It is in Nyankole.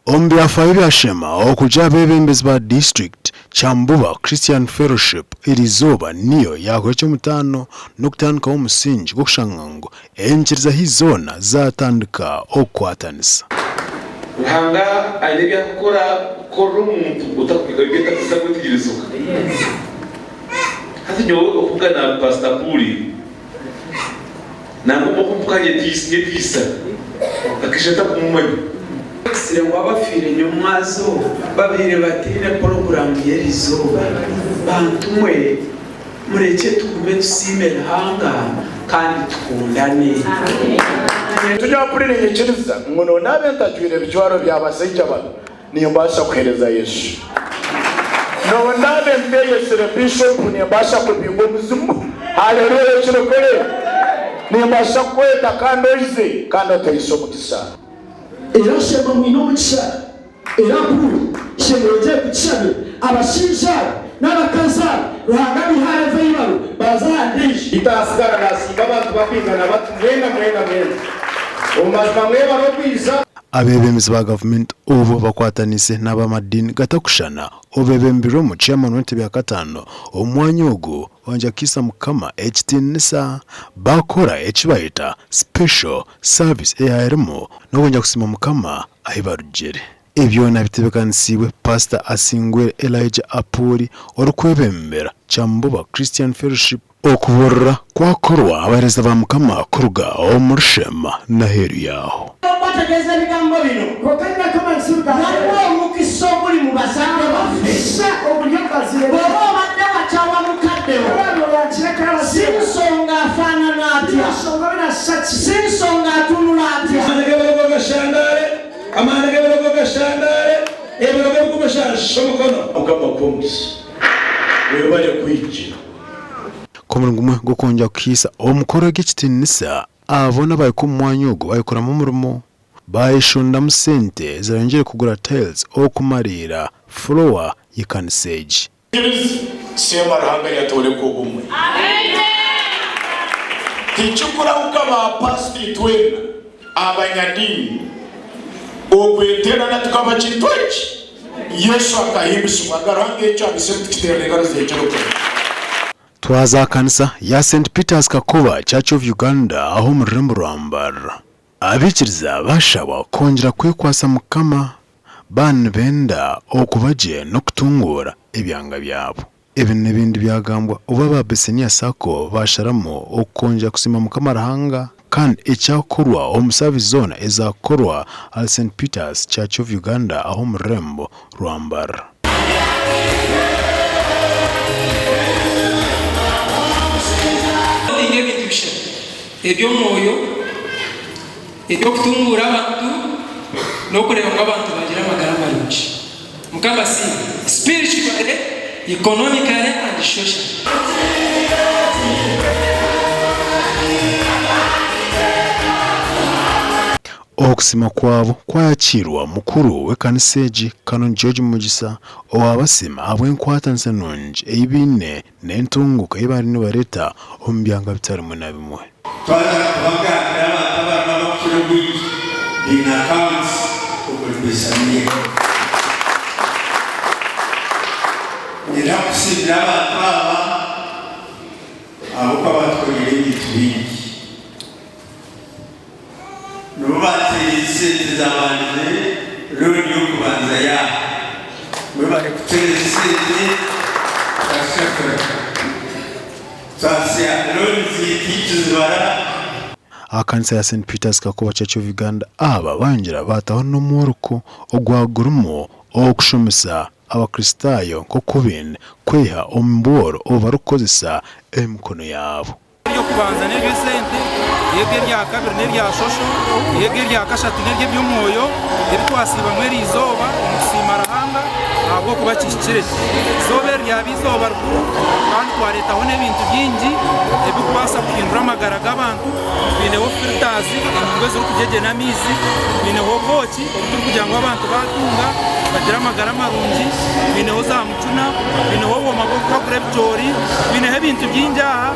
Omu byafaayo bya Sheema okugya abeebembezi ba disiturikiti Kyambuba Christian Fellowship eriizooba niyo yaakora eky'omutaano n'okutandikaho omusingi gw'okushanga ngu enyikiriza haihi zoona zaatandika okukwatanisa. Ruhanga aine ebi arikukora kukorera omuntu otakwetegyerezibwa. Hati nyowe okubugana na Pastor Apuuli nangwa omu oku nyeteisa akaija ntakumumanya. Bagizire ngu abafiire nyomwazo babaire bataine puroguraamu y'erizooba. Bantu mwe, murekye tugume tusiime Ruhanga kandi tukundane. Turyahurira enyikiriza ngu nonaabe ntajwaire bijwaro bya basaija banu, nimbaasa kuheereza Yesu. Nonaabe nteeyetsire bishopu, nimbaasa kubinga omuzimu. Haleluya! Ekirokore! Nimbaasa kukweta kandi oize kandi oteise omugisa. Era Sheema mwine omugisha, era Puuli, Sheema oyongyere kugishabira. Abashaija aba n'abakazi aba, Ruhanga abaihe aha level ei bariho, baze aha ndiijo. Beitu ahasigara nasiima abantu bakwingana bati, Mwena, mwena, mwena, omu mazima mwebare okwija. Abeebembezi ba gavumenti obwo bakwataniise n'ab'amadiini gatakushushana obeebembirwemu Chairman w'entebe ya kataano omu mwanya ogu Banja kuhaisa Mukama ekitiinisa baakora eki bayeta Special Service eyarimu n'okwija kusiima Mukama ahi barugire. Ebi byona bitebeekanisiibwe Pasita Asingwire Elijah Apuuli orikwebembera Kyambuba Christian Fellowship. Okubuurira kwakorwa abaheereza ba Mukama kuruga omuri Sheema n'aheeru yaaho. Okubategeeza ebigambo bino. Waliwo omukisa oguli mu bazadde baffe. Bw'oba obadde wakyawa mukadde wo, si nsonga afaanana atya, si nsonga atunula atya. Amaani g'ebirogo gashandaare, amaani g'ebirogo gashandaare, ebirogo ebikumushaasha omukono. Mukama akuhe omugisa. Webare kwija. K'omurimo gumwe gw'okwongyera kuhaisa omukoro gw'ekitiinisa Abo n'abahika omu mwanya ogwo baayikoramu omurimo, baayeshondamu sente ezirayongyere kugura tiles okumariira fulowa y'ekanisa egi. Ikiriza, Siima Ruhanga yatworeka obumwe. Tikikurahuka ba pasita itwena abanyadiini okweterana tukaba kintu eki Yesu akahimbisibwa nga Ruhanga ekyo abisemu tukiterana engaro zekiro kunu. Twaza aha kanisa ya Saint Peters Kakoba Church of Uganda aho omu rurembo rwa Mbarara. Abaikiriza bashabwa kwongyera kwekwasa Mukama baaba nibenda okuba gye n'okutunguura ebyanga byabo. Ebi n'ebindi byagambwa obu aba Bethania Sacco basharamu okwongyera kusiima Mukama Ruhanga kandi ekyakorwa omu saavisi zoona ezakorwa ahari Saint Peters Church of Uganda aho omu rurembo rwa Mbarara. Ninga ebintu bishatu, eby'omwoyo, eby'okutunguura abantu, n'okureeba ngu abantu baagira amagara marungi. Mukama asiimwe. Spiritually, economically and socially. Okusiima kwabo kwayakiirwa mukuru w'ekanisa egi, Canon George Mugisa owabasiima ahabw'enkwatanisa nungi ei baine n'entunguuka ei bariyo nibareeta omu byanga bitari bimwe na bimwe. Twaza kubagambira abantu abarimu abakukira obwingi baine accounts omuri Bethania. Nyenda kukusiimira abantu aba ahabw'okuba batukoreire ebintu bingi. Nibo baateerize esente ezaabandize looni y'okubanza yaabo. Mwebare kuteereza esente tukazishashura. Twahitsya looni zaitu tituzibara. Aha kanisa ya Saint Peters Kakoba Church of Uganda aba bayongyera baataho n'omworeko ogwagurimu okushomesa Abakristaayo nk'oku baine kweiha omu bworo obu barikukozesa emikono yaabo. Ery'okubanza n'ery'esente, eego erya kabiri n'erya shosho, eego erya kashatu n'ery'eby'omwoyo, ebi twasiibamu eri izooba omu kusiima Ruhanga ahabw'okuba kihikire. Eizooba eri ryaba eizooba rikuru kandi twareetaho n'ebintu bingi ebirikubaasa kuhindura amagara g'abantu. Twineho filters, enyungu ezirikugyegyena amaizi, twineho obwoki obu turikugira ngu abantu baatunga bagire amagara marungi, twineho za Tuna, twineho obwoma bw'okuhagura ebicoori, twineho ebintu bingi aha.